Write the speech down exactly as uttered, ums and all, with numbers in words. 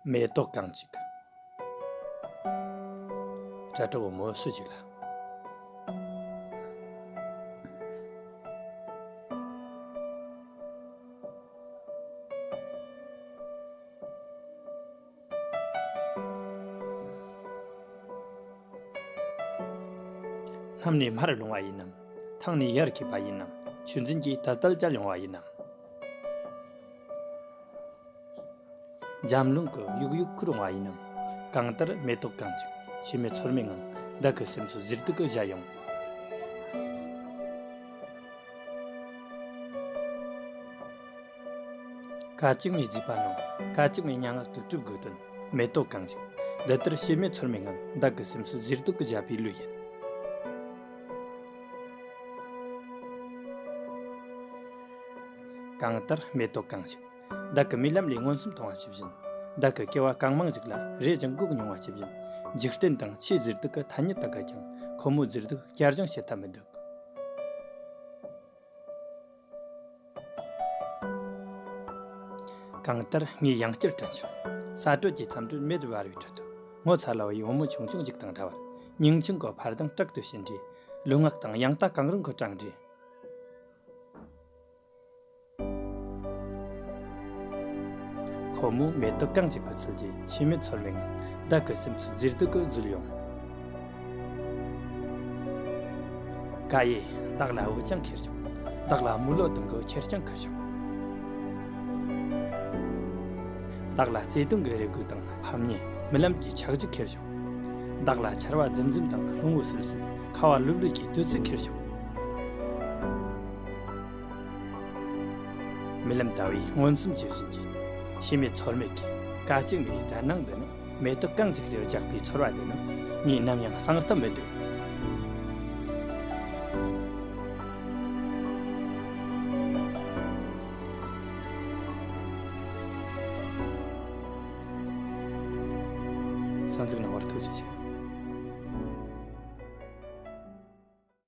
མེ་ཏོག་རྐང་གཅིག་སྤྲ་གྲོགས་བུ་མོ་སུ་གཅིག་ལ། སྣུམ་ནས་མར་ལོང་བ་ཡིན་ནམ། ཐང་ནས་ཡར་གྱེས་པ་ཡིན་ནམ། ཆུ་འཛིན་གྱིས་དལ་དལ་བསྐྱལ་ཡོང་བ་ཡིན་ནམ། འཇམ་རླུང་གིས་གཡུག་གཡུག་ཁུར་འོང་བ་ཡིན་ནམ། གང་ལྟར་མེ་ཏོག་རྐང་གཅིག་ཕྱི་མའི་ཚོར་མའི་ངང་བདག་གི་སེམས་སུ་ཟེར་སྡུག་གི་བཞད་ཡོང་། ཀ་ཅིག་མའི་བརྫིས་པ་ནོ། ཀ་ཅིག་མའི་སྙན་ངག་ཏུ་གྲུབ་དགོས་དོན། མེ་ཏོག་རྐང་གཅིག་འདི་ལྟར་ཕྱི་མའི་ཚོར་མའི་ངང་བདག་གི་སེམས་སུ་ཟེར་སྡུག་གི་བཞད་པའི་གླུ་ཡིན། གང་ལྟར་མེ་ཏོག་རྐང་གཅིག་བདག་གི་རྨི་ལམ་ལས་མངོན་སུམ་མཐོང་བ་ཇི་བཞིན། བདག་གི་སྐྱེ་བ་གང་མང་ཞིག་ལ་རེ་ཅིག་འགོག་མྱོང་བ་ཇི་བཞིན། འཇིག་རྟེན་དང་ཆེས་ཟེར་སྡུག་གི་ཐ་སྙད་དག་ག་ཀྱང་ཁོ་མོའི་ཟེར་སྡུག་བསྐྱར་སྦྱོང་བྱེད་ཐབས་མི་འདུག་གང་ལྟར་ངས་ཡང་བསྐྱར་དྲན་བྱུང་། ས་དྲོད་ཀྱི་མཚམས་དྲོད་མེ་དུ་འབར་བའི་ཁྲོད་དུ། ངོ་ཚ་ལ་བའི་བུ་མོ་ཆུང་ཆུང་ཅིག་དང་འདྲ་བར། སྙིང་ཆུང་གི་འཕར་ལྡིང་དྲག་ཏུ་ཕྱིན་རྗེས། ལུས་ངག་དང་ཡང་དག་གང་རུང་གི་གྲང་འདྲིས། ཁོ་མོ་མེ་ཏོག་རྐང་གཅིག་པུ་ཚུལ་གྱིས་ཕྱི་མའི་ཚོར་མའི་ངང་བདག་གི་སེམས་སུ་ཟེར་སྡུག་གི་འཛུལ་ཡོང་། ཀ་ཡེ། བདག་ལ་འུ་ཅག་ཁེར་ཤོག་བདག་ལ་དམུས་ལོ་དུང་གི་ཁེར་རྐྱང་ཁུར་ཤོག་བདག་ལ་བརྩེ་དུང་གི་རེ་སྒུག་དང་ཕམ་ཉེས་རྨི་ལམ་གྱི་འཆར་གཞི་ཁེར་ཤོག་བདག་ལ་ཆར་བ་ཟིམ་ཟིམ་དང་རླུང་བུ་སིལ་སིལ་ཁ་བ་ལུབ་ལུབ་ཀྱི་དུས་ཚོད་ཁེར་ཤོག་རྨི་ལམ་ལྟ་བུའི་མངོན་སུམ་ཇི་བཞིན་གྱི། ཕྱི་མའི་ཚོར་མེད་ཀྱི་ཀ་ཅིག་མའི་དྲན་སྣང་འདི་ནི། མེ་ཏོག་རྐང་གཅིག་ལས་རྒྱག་པའི་ཚོར་བ་འདི་ནི་ངས་ནམ་ཡང་སངས་ཐབས་མི་འདུག་གསན་གཟིགས་གནང་བར་ཐུགས་རྗེ་ཆེ།